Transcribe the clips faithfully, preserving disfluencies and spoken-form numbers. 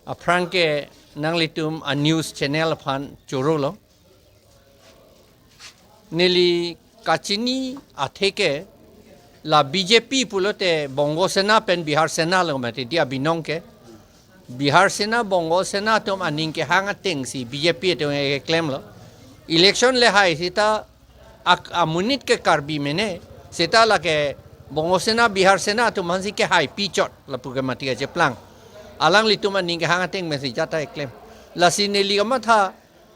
Aphrang ke nanglitum a news channel aphan chorolo. Neli kachini atheke la B J P pulote Bongo Sena pen Bihar Sena lo mati dia binong ke. Bihar Sena, Bongo Sena atum aning kehang ateng si B J P atum ke klemlo. Election le hai sita ak-, amonit ke Karbi mene, seta lake Bongo Sena, Bihar Sena atum aphan si kehai pichot lapu ke mati kacheplang. Alanglitum aning kehang ateng pensi jata eklem. Lasi neli kamatha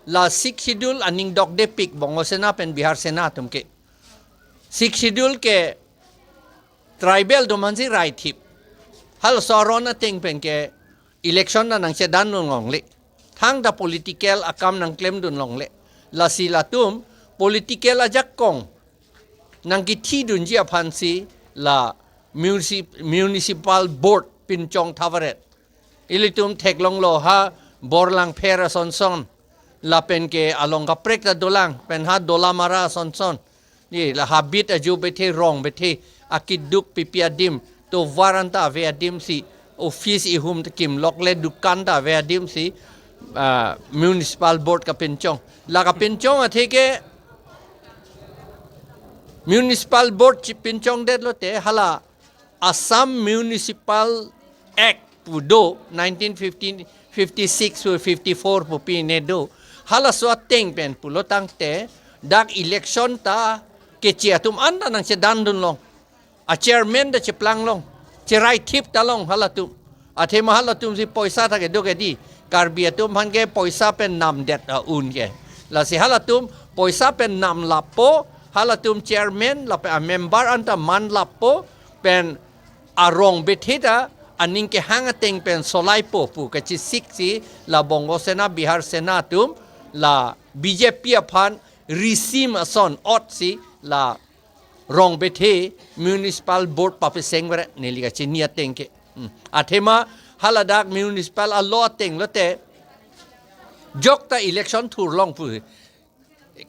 la Sixth Schedule aning dokdepik Bongo Sena pen Bihar Sena atum ke. Sixth Schedule ke tribal atum aphan si rai thip. Halaso aron ateng pen ke election ta nangchedandun longle. Thangta political akam nangklemdun longle. Lasi latum political ajakong nangkithidunji aphan si la municip-, municipal board pinchong thavaret. Ilitum theklonglo ha Borlangpher asonson. Lapen ke along kaprek ta dolang, pen ha Dolamara asonson. Ye, la habit ajo bethe, rong bethe, akiduk pipi adim, tovar anta ave adim si, office ihum ta kimlokle, dukan ta ave adim si, ah, municipal board kapinchong. La kapinchong atheke municipal board chipinchongdetlote hala Assam Municipal Act pu do, nineteen fifty, fifty-six pu fifty-four pu pine do. Halaso ateng pen pulo tangte dak election ta keche atum anta nangchedandun long. A chairman ta cheplang long. Cherai thip ta long halatum. Athema halatum si poisa ta kedo ke di. Karbi atum aphan ke poisa pen namdet a-un ke. Lasi halatum poisa pen namlappo, halatum chairman lapen a member anta manlappo, pen arong bethe ta aning kehang ateng pen solaipo pu kachesik si la Bongo Sena, Bihar Sena atum la B J P aphan risim ason ot si la rong bethe municipal board papeseng vere neli kachini ateng ke. Hmm. Athema haladak municipal a-law ateng lote jokta election thurlong pu.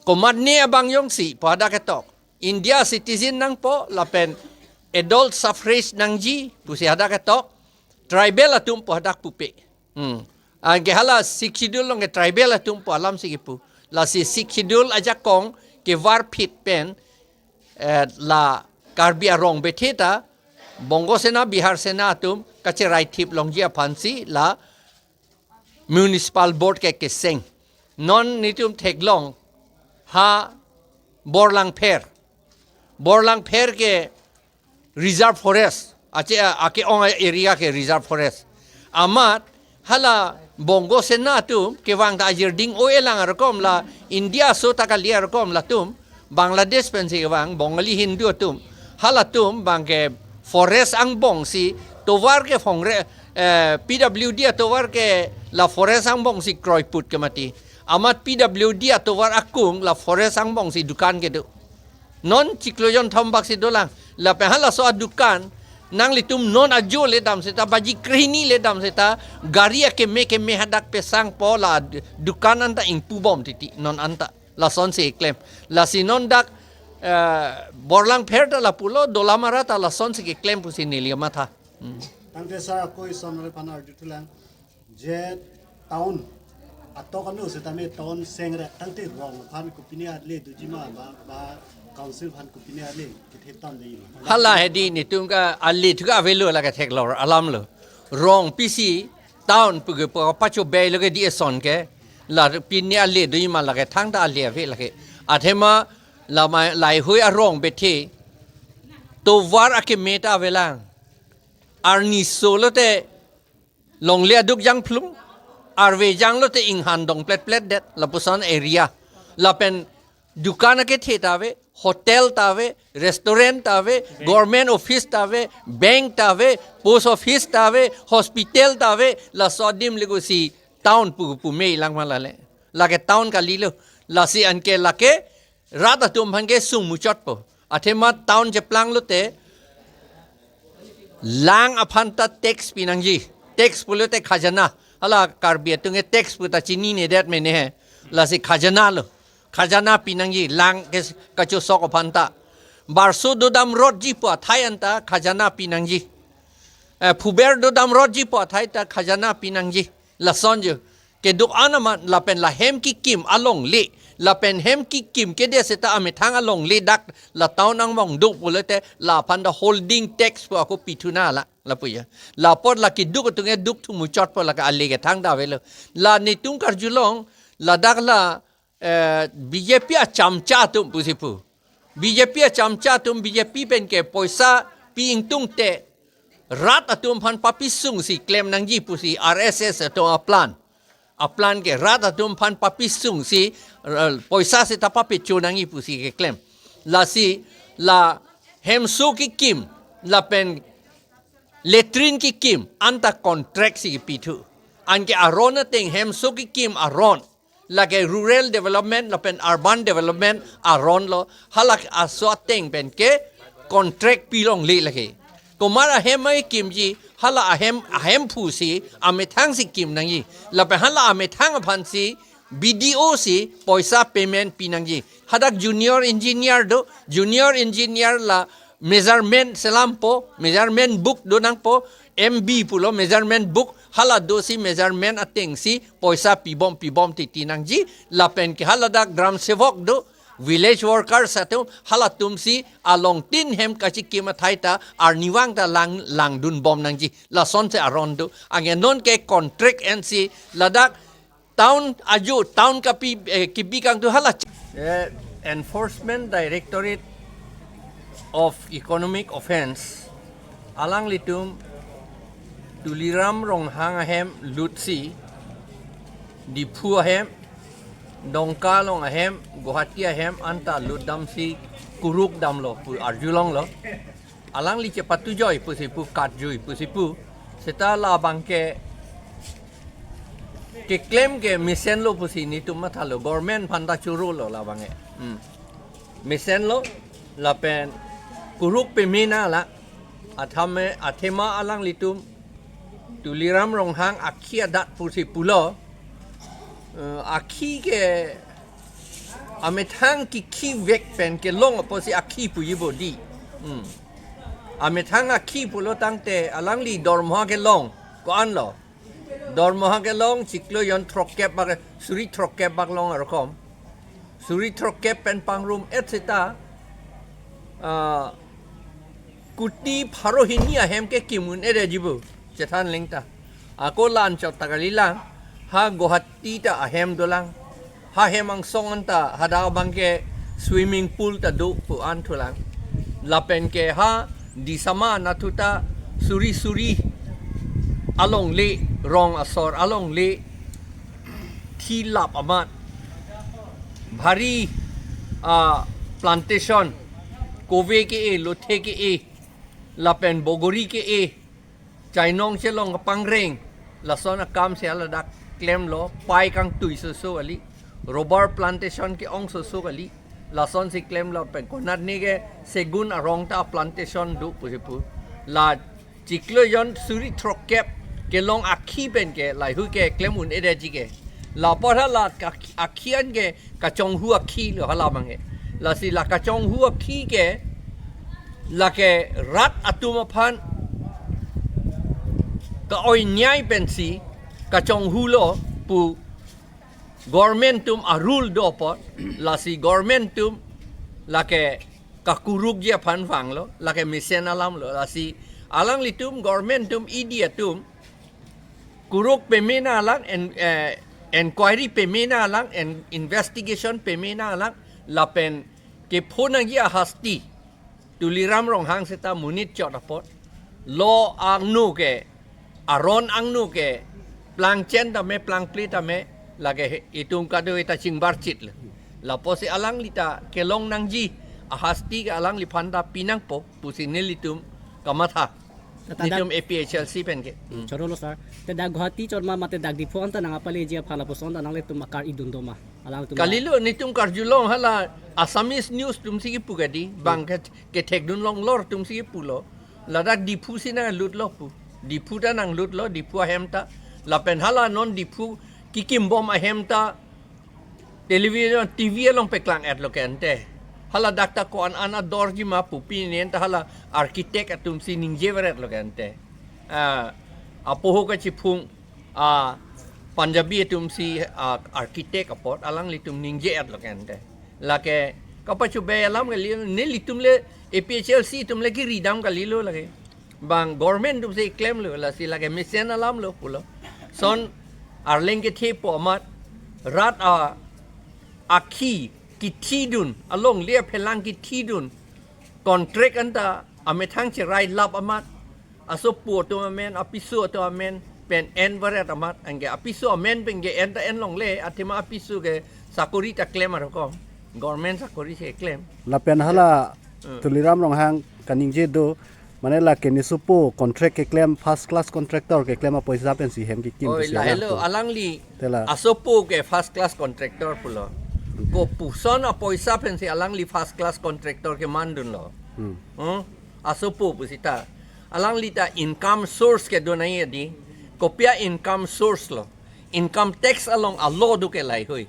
Komatne abang jongsi pu hadak ketok. India citizen nangpo lapen adult suffrage nangji pusi hadak ketok. Tribal atum pu hadak pupe. Hmm. Anke hala Sixth Schedule along ke tribal atum pu alam si kipu. Lasi Sixth Schedule ajakong kevarphit pen, eh, la Karbi arong bethe ta Bongo Sena, Bihar Sena atum kacherai thip longji aphan si la municipal board ke keseng. Non nitum theklong ha Borlangpher. Borlangpher ke reserve forest. Ache ake-ong area ke reserve forest. Amat hala Bongo Sena atum kevang ta ajirding o-elang arokom la India aso ta kali arokom latum Bangladesh pensi kevang Bongali Hindu atum. Halatum bang ke forest angbong si tovar ke phongre, eh, P W D atovar ke la forest angbong si kroiput ke mati. Amat P W D atovar akung la forest angbong si dukan kedo. Non chiklo jonthom bak si dolang. Lapen halaso adukan nanglitum non ajo le dam seta, baji krehini le dam seta, gari akeme keme hadak pesangpo la dukan anta ingpubom titi non anta. Lason si eklem. Lasi non dak, eh, Borlangpher ta lapulo, Dolamara ta lason si keklem pusi neli matha. Hmm. Tangte sir ako ison aphan arjuthulang. Je town atok anu setame town sengre tangte rong aphan kopine ale dojima ba, ba council aphan kopine ale kethe town dejima. Hala hedi nitum ke ale thuka avelo lake theklor alamlo. Rong pisi town puke pa pacho belo ke di eson ke la pine ale dojima lake thangta ale ave lake. Athema lama laihui arong bethe tovar akeme ta avelang. Arni solo te longle aduk jangphlum, arve janglo te inghan dong plet plet det, lapuson area. Lapen dukan akethe ta ave, hotel ta ave, restaurant ta ave, government office ta ave, bank ta ave, post office ta ave, hospital ta ave, laso adim lekusi town pu, pu mei lang malale. Lake town kalilo, lasi anke lake rat atum aphan ke sung muchotpo. Athema town cheplanglote lang aphan ta tax pinangji. Tax pulote khajana. Hala Karbi atum ke tax pu ta chininedet mene he. Lasi khajana lo. Khajana pinangji lang ke kachosok aphan ta. Barso dodam rotji pu athai anta khajana pinangji. Eh, phuber dodam rotji pu athai ta khajana pinangji. Lason jo. Keduk-an amat lapen la hem kekim alongle. Lapen hem kekim kede seta amethang alongle dak la town angbong do pulote la aphan ta holding tax pu ako pithu nangji la, lapu ya. La apot la keduk atum ke duk thu muchot pu lake ale kethang ta avelo. La netum karjulong ladak la eh, B J P achamcha atum pusi pu. B J P achamcha atum B J P pen ke poisa pi ingtungte rat atum aphan papisung si klem nangji pusi R S S atum aplan. Aplan ke rat atum aphan papisung si, eh, poisa seta papecho nangji pusi keklem. Lasi la hemso kekim lapen latrine kekim anta contract si kepithu. Anke aron ateng hemso kekim aron. Lake rural development lapen urban development aron lo, halake aso ateng pen ke contract pilongle lake. Komat ahem akimji, hala ahem, ahemphu si amethang si kim nangji. Lapen hala amethang aphan si B D O si poisa payment pi nangji. Hadak junior engineer do, junior engineer la measurement selampo, measurement book do nangpo, M B pulo measurement book, hala do si measurement ateng si poisa pibom pibom titi nangji, lapen ke hala dak gram sevok do, village workers atum, halatum si alongtin hem kachikim athai ta arnivang ta lang, langdun bom nangji, lason si aron do. Anke non ke contract en si ladak town ajo, town kapi, eh, kipi kangtu hala. Eh, Enforcement Directorate of Economic Offence, alanglitum Tuliram Ronghang ahem lutsi, Diphu ahem, Dongka along ahem, Guwahati ahem, anta lutdamsi kuruk damlo pu arjulonglo. Alangli chepatujoi pusi pu, katjoi pusi pu. Seta labang ke keklem ke mesenlo pusi netum mathalo, government aphan ta chorolo labang ke. Hmm. Mesenlo lapen kuruk peme nanglang. Athame, athema alanglitum Tuliram Ronghang akhi adat pusi pulo. Eh, akhi ke amethang kikhi vek pen kelong apotsi akhi puji bo di. Hmm. Amethang akhi pulo tangte alangli dormoha kelong ko-anlo. Dormoha kelong chiklo jon throkkep bak, suri throkkep bak long arokom. Suri throkkep pen pangrum et seta, ah, kuti pharo hini ahem ke kim un-edetji bo, chethan lengta. Ako la-anchot ta kalilang, ha Guwahati ta ahem dolang. Ha hem angsong anta hadak abang ke swimming pool ta do pu an thulang. Lapen ke ha Disama anatthu ta suri suri alongle, rong asor alongle, thi lap amat, bhari, ah, plantation, kove ke-e, lothe ke-e, lapen bogori ke-e, chainong chelong kapangreng, lason akam si haladak klemlo, pai kangtui soso kali, rubber plantation ke-ong soso kali, lason si klemlo pen konatne ke segun arong ta plantation do pusi pu. La chiklo jon suri throkkep kelong akhi pen ke lahei hui ke klem un-edetji ke. La apot hala ka-, akhi an ke kachonghu akhi lo hala abang ke. Lasi la kachonghu akhi ke lake rat atum aphan ka-oi nyai pensi kachonghu lo pu government atum a-rule do apot, lasi government atum lake kakurukji aphan vanglo, lake mesen alamlo, lasi alanglitum government atum E D atum kuruk peme nanglang, en-, eh, inquiry peme nanglang, en-, investigation peme nanglang, lapen kepho nangji ahasti Tuliram Ronghang seta monit chot apot, lo angno ke, aron angno ke, plangchen tame, plangple tame, lake he-, itum kado-i ta chingbarchitlo. La apotsi alangli ta kelong nangji ahasti ke alangliphan ta pi nangpo pusi nelitum kamatha. Tata dak netum A P H L C pen ke. Hmm. Chorolo sir. Te dak Guwahati chot ma mate dak Diphu anta nangpaleji aphan lapuson ta nanglitum akar-idun do ma? Alangtum kalilo, netum karjulong hala Assamese news atum si kipu kadi, bang ke kethekdun longlor atum si kipulo. Ladak Diphu si nanglutlo pu. Diphu ta nanglutlo, Diphu ahem ta. Lapen hala non Diphu kikim bom ahem ta television, T V along peklang-etlo ke ante. Hala dak ta ko-an an adorji ma pu pini anta hala architect atum si ningje veret lo ke ante. Ah, apoho kachiphung, ah, Punjabi atum si, ah, architect apot alanglitum ningje-et lo kente. Lake kapachobai alam kali, nelitum le A P H L C atum le kiri dam kalilo lake. Bang government atum si klemlo, lasi lake mesen alam lo pulo. Lason arleng kethe pu amat rat a akhi kithidun, alongle aphelang kithidun, contract anta amethang cherai lap amat, asopo atum amen, apiso atum amen pen en varet amat, anke apiso amen pen ke en ta en longle, athema apiso ke sakori ta klem arokom, government sakori si klem. Lapen hala Hmm. Tuliram Ronghang kaningje do, mane lake nesopo contract keklem, first class contractor keklem apoisa pensi hem kekim Oi, pusi lahelo alang tu. Alangli Tela. Asopo ke first class contractor pulo. Kopuson apoisa pensi alangli first class contractor kemandunlo. Hmm. Hmm? Asopo pusita. Alangli ta income source kedo nai adi. Kopi a-income source lo. Income tax along a-law do ke lahei.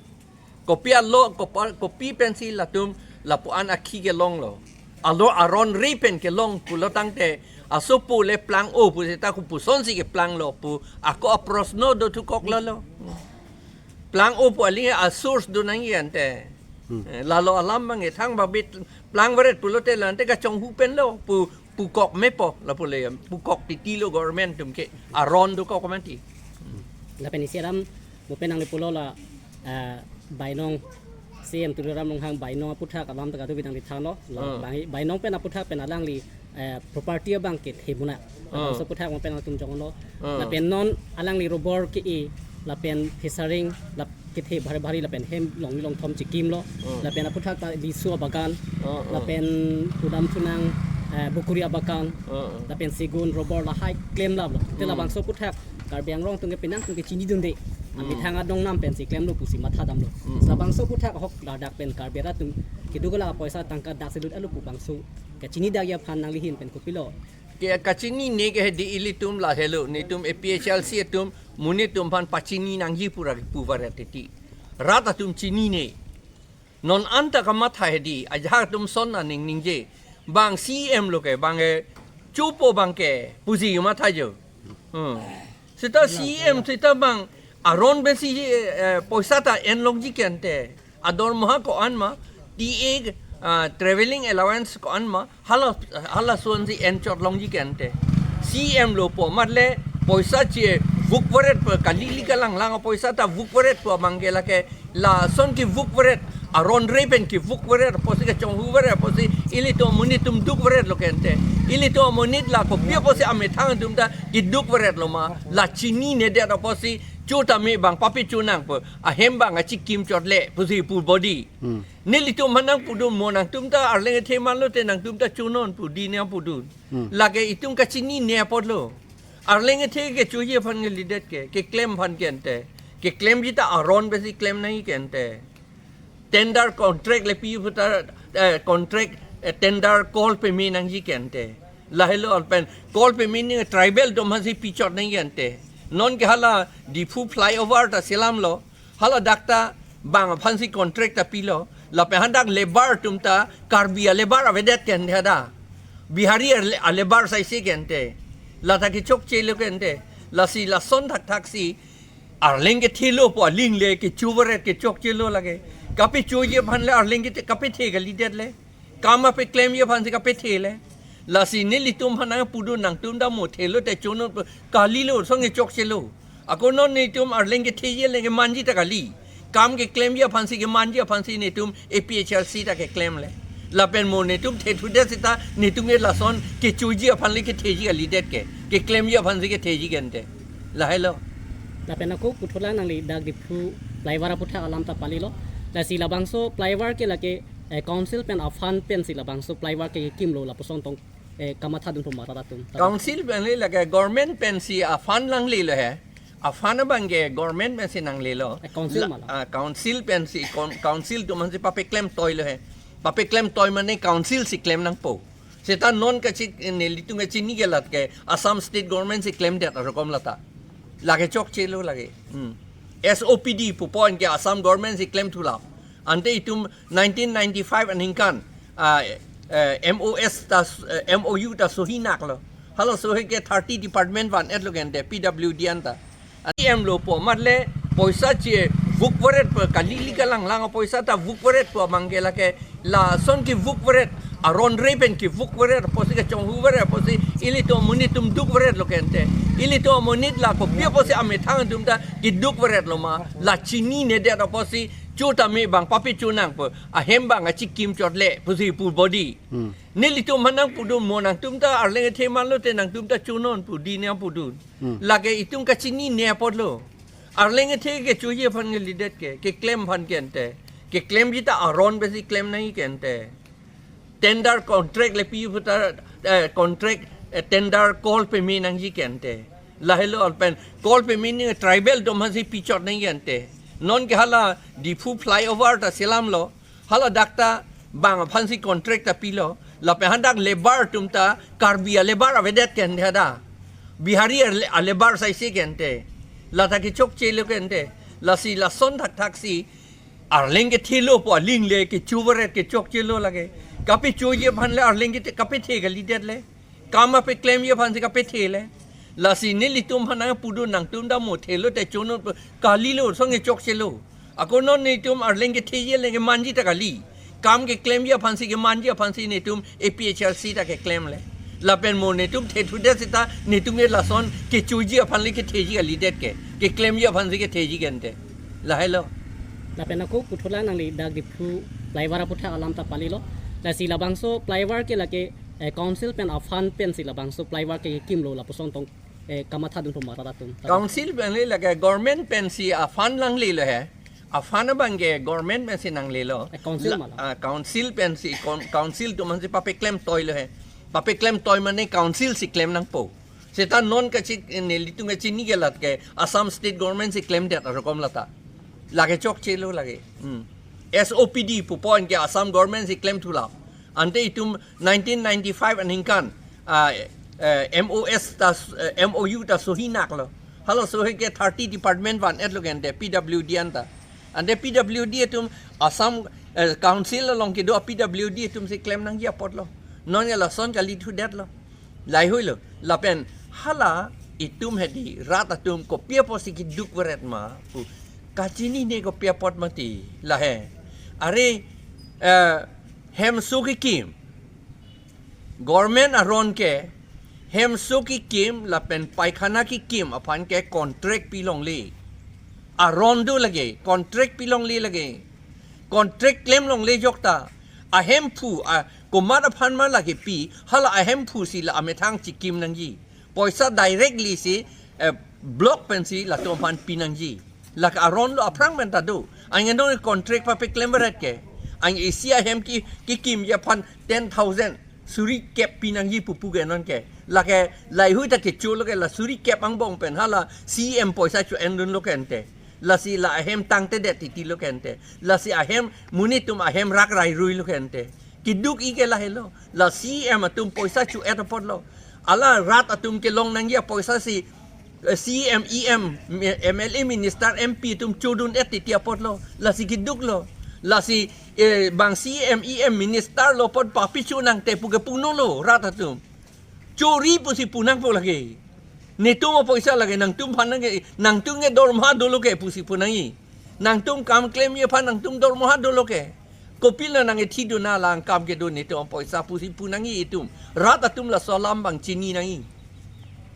Kopi a-law, kopa-, kopi pensi latum lapu-an akhi kelonglo. A-law aron re pen kelong pulo tangte asopo le plang-o pusita kopuson si keplanglo pu ako aprosno do thukok lalo. Plang-o pu aling a-source do nangji ante. Hmm. Eh, lalo alam bang e thang babit plang varet pulote lante kachonghu penlo pu, pukok mepo lapu le pukok titi lo government atum ke aron dokok manti. Lapen isi alam mo pen nangli pulo la, eh, Bainong C M Tuliram Ronghang Bainong aputhak alam ta katu bidang di thano. La Hmm. Bai-, Bainong pen aputhak pen alangli, eh, property abang kethe muna. Hmm. Labangso aputhak mo pen atum jonglo. Hmm. Lapen non alangli robor ke-e, lapen phesaring, lap kethe bhari bhari lapen hem longni longthom chekimlo. Hmm. Lapen aputhak ta lisu abagan, Hmm, hmm. lapen pudam thunang, eh, bukuri abagan, Hmm, hmm. lapen segun, robor lahai klemlaplo. Te Hmm. labangso aputhak Karbi Anglong atum ke penang atum ke chinidunde. Hmm. Amethang adong nam pensi klemlo pusi mathadamlo. Hmm. Labangso aputhak ahok ladak pen Karbi arat atum kedo gala apoisa tangka dak selut alo pu bangso kachinidakji aphan nangli ahin pen kopilo? Ke kachinine ke hedi ilitum lahelo, netum A P H L C atum monit atum aphan pachini nangji pura pu varet titi. Rat atum chinine. Non anta kamatha hedi, ajahak atum son aning ningje. Bang C M lo ke, bang e, chopo bang ke, pusi matha jo. Hmm. Seta C M, seta bang, aron pensi, eh, poisa ta en longji kente. Adormoha ko-an ma, T A, ah, traveling allowance ko-an ma, hala, hala ason si en chot longji kente. C M lo pu amat le poisa chevuk varet pu, kalili kalanglang poisa ta vuk varet pu abang ke lake lason kevuk varet, aron re pen kevuk varet apotsi kachonghu varet apotsi ilitum amonit atum duk varetlo kente. Ilitum amonit la kopi apotsi amethang atum ta keduk varetlo ma, la chininedet apotsi cho tame bang papi cho nang pu, ahem bang achikim chot le pusi pu body. Hmm. Nelitum aphan nangpudun, mo nangtum ta arleng kethe manlote nangtum ta chonon pu dine pudun. Hmm. Lake itum kachinine apotlo. Arleng kethe kechoji aphan kalidet ke, keklem aphan kente. Keklemji ta aron pensi klem nangji kente. Tender contract le pi puta, eh, contract, eh, tender call peme nangji kente. Lahelo lapen call peme ni tribal atum aphansi pichot nangji kente. Non ke hala Diphu flyover ta selamlo. Hala dak ta bang aphansi contract ta pilo. Lapen hadak labour atum ta Karbi a-labour avedet kente hadak. Bihari a-, a-labour saisi kente. Lata kechokchelo kente. Lasi lason thakthak si arleng kethelo pu aling le kecho varet kechokchelo lake. Kapechoji aphan le arleng kethe kapethe kalidet le. Kam apeklemji aphansi kapethe le. Lasi nelitum aphan nangpudun nangtum ta mo thelo te chonon pu kalilo song kechokchelo. Ako non netum arleng ketheji le kemanji ta kali. Kam keklemji aphansi kemanji aphansi netum A P H L C ta keklem le. Lapen mo netum thethudet seta netum ke lason kechoji aphan le ketheji kalidet ke. Keklemji aphansi ketheji kente. Lahelo. Lapen ako puthot lang nangli dak Diphu flyover aputhak alam ta palilo. Lasi labangso flyover ke lake, eh, council pen a-fund pensi labangso flyover ke kimlo lapuson tong, eh, kamathadun pu mara atum. Council pen le lake government pensi a-fund langlelo he. A-fund abang ke government pensi nanglelo. Eh, council La-, mala. Ah, council pensi, con-, council atum aphansi papeklem toilo he. Papeklem toi mane council si klem nangpo. Seta non kachi-, nelitum kachini ke lake Assam State Government si klemdet arokom lata. Lake chokchelo lake. Hmm. S O P D pu point ke Assam Government si klemthulo. Ante itum nineteen ninety-five aningkan, ah, eh, M O S ta, eh, M O U ta sohi naklo. Hala sohi ke thirty department van-etlo kente P W D anta. Ati em lo pu amat le poisa chevuk varet pu, kali li kalang lang poisa ta vuk varet pu abang ke lake lason kevuk varet, aron re pen kevuk varet apotsi, kachonghu varet apotsi ilitum amonit atum duk varet lo ke ante. Ilitum amonit la kopi apotsi amethang atum ta keduk varet lo ma? La chininedet apotsi cho tame bang papi cho nang pu, ahem bang achikim chot le pusi pu body. Hmm. Nelitum aphan nangpudun, mo nangtum ta Arleng kethe man lote nangtum ta chonon pu dine pudun. Hmm. Lake itum kachinine apotlo. Arleng kethe kechoji aphan kalidet ke, keklem aphan ke ante. Keklemji ta aron pensi klem nangji ke ante. Tender contract le pi puta, eh, contract, eh, tender call pame nangji ke ante. Lahelo lapen call pame ni tribal atum aphansi pichot nangji ke ante. Non ke hala Diphu flyover ta selamlo. Hala dak ta bang aphansi contract ta pilo. Lapen hadak labour atum ta Karbi alabour avedet ke ante hadak. Bihari ale-, alabour saisi ke ante. Lata kechokche lo ke ante. Lasi lason thakthaksi Arleng kethe lo pu aling le kecho varet, kechokche lo lake. Kapechoji aphan le Arleng kethe, kapethe kalidet le. Kam apeklemji aphansi kapethe le. Lasi nelitum aphan nangpudun, nangtum ta mo the lote chonon pu, kali lo, song kechokche lo. Ako non netum Arleng ketheji le kemanji ta kali. Kam keklemji aphansi, kemanji aphansi netum A P H L C ta keklem le. Lapen mo netum thethudet seta netum ke lason kechoji aphan le ketheji kalidet ke. Keklemji aphansi ketheji ke ante. Lahelo. Lapen ako puthot la nangli dak Diphu flyover aputhak alam ta palilo. Lasi labangso flyover ke lake, eh, council pen a-fund pensi labangso flyover ke kimlo lapuson tong, eh, kamathadun thoma rat atum. Council pen le lake government pensi a-fund nanglelo he. A-fund abang ke government pensi nanglelo. Eh, council la, mala. Ah, council pensi, con-, council atum aphansi papeklem toilo he. Papeklem toi mane council si klem nangpo. Seta non kachi, nelitum kachini ke lat ke Assam State Government si klemdet arokom lata. Lake chokche lo lake. Hmm. S O P D pu point ke Assam Government si klemthu la. Ante itum nineteen ninety-five aningkan, ah, eh, M O S ta, eh, M O U ta sohi naklo. Hala sohi ke thirty department van-etlo ke ante P W D anta. Ante P W D atum Assam, eh, Council along kedo P W D atum si klem nangji apotlo. Non ke lason kali thudetlo. Lahelo, lapen hala itum hedi rat atum kopi apotsi keduk varet ma pu kachinine kopi apot mati lahe. Are, eh, hemso kekim, government aron ke hemso kekim lapen paikhana kekim aphan ke contract pilongle. Aron do lake, contract pilongle lake. Contract klemlongle jokta. Ahemphu, a, komat aphan ma lake pi, hala ahemphu si la amethang chikim nangji. Poisa directly si, eh, block pensi latum aphan pinangji. Lake aron lo aphrang pen ta do. Anke non contract papeklem varet ke. Anke isi ahem ke, kekimji aphan ten thousand suri kep pinangji pupu ke non ke. Lake lahei ta kecho lo ke la suri kep angbong pen hala C M poisa cho-endunlo ke ante. Lasi la ahem tangtedet titi lo ke ante. Lasi ahem monit atum ahem rak rairui lo ke ante. Keduk-i ke lahelo. La C M atum poisa cho-et apotlo. Hala rat atum kelong nangji apoisa si, eh, C M, E M, mi-, M L A, minister, M P atum chodun-et titi apotlo. Lasi keduklo. Lasi, eh, bang C M, E M, minister lo apot papi cho nangte pu ke punolo rat atum. Chori pusi pu nangpo lake. Netum apoisa lake, nangtum aphan nang ke, nangtum ke dormoha dolo ke pusi pu nangji. Nangtum kam klemji aphan nangtum dormoha dolo ke. Kopilo nangkethidun alang kam kedo netum apoisa pusi pu nangji itum. Rat atum laso alam bang chini nangji.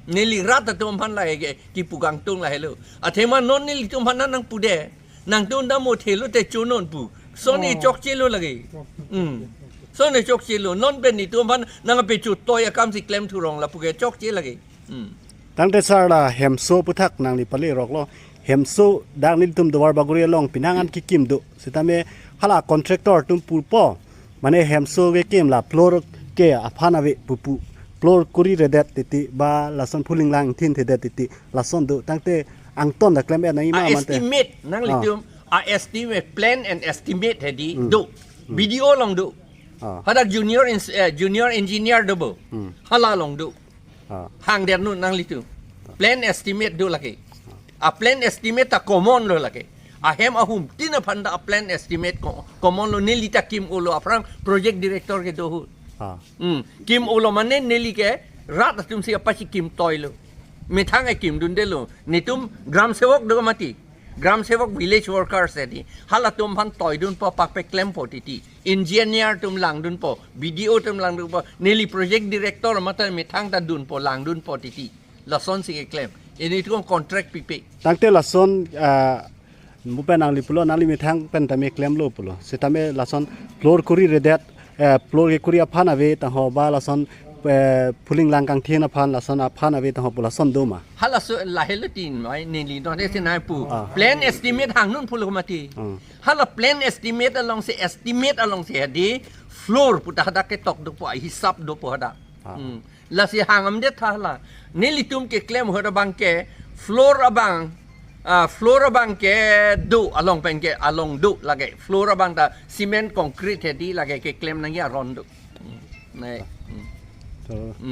Neli rat atum aphan lake kipu kangtung lahelo. Athema non nelitum aphan nangpude. Nangtum dam mo thelo te chonon pu. Son e Oh. chokche lo lake. Hmm. Son e chokche lo. Non pen netum aphan nangkapecho toi akam si klemthurong lapu ke chokche lake. Hmm. Tangte sir, la hemso aputhak nangli pali roklo. Hemso dak nelitum Duarbagori along pinangan kekim do. Sitame hala contractor atum pupo. Mane hemso kekim la floor ke aphan ave pupu. Floor kuri redet titi ba lason phuling langthin thedet titi. Lason do tangte angton ta klem-et nangji ma mante. A-estimate, nanglitum, Ah. a-estimate, plan and estimate hedi Hmm. do. Hmm. B D O along do. Ah. Hadak junior ins-, eh, junior engineer do bo. Hmm. Hala along do. Ah. Hang der nun nanglitum. Plan estimate do lake. A-plan estimate ta common lo lake. Ahem ahum tin aphan ta a-plan estimate co-, common lo, neli ta kim-olo aphrang project director kedo ahut. Ah. Hmm. Kim-olo mane neli ke rat atum si apachi kim toilo. Methang ekim dundelo. Netum gram sevok do mati. Gram sevok, village workers edi. Halatum aphan toidunpo, pakpeklempo titi. Engineer atum langdunpo, B D O atum langdunpo. Neli project director mate methang ta dunpo, langdunpo titi. Lasonsi keklem. Netum contract pipe. Tangte lason, ah, mo pen nangli pulo, nangli methang pen tame klemlo pulo. Setame lason floor kuri redet, eh, floor kuri aphan ave tangho ba lason, eh, phuling lang kangthin aphan, lason aphan ave tangho pulo, lason do ma? Halaso lahelo tin mai neli no de sinai pu. Ah. Plan estimate hangdun pulo mati. Hmm. Hala plan estimate alongsi, estimate alongsi edi floor pu ta hadak ketok dopo, hisap dopo hadak. Ah. Hmm. Lasi hang amdet tha hala. Nelitum keklem ahut abang ke floor abang, ah, floor abang ke do along pen ke along do lake. Floor abang ta cement concrete hedi lake keklem nangji aron do. Hmm. Nai. Hmm. So, Hmm.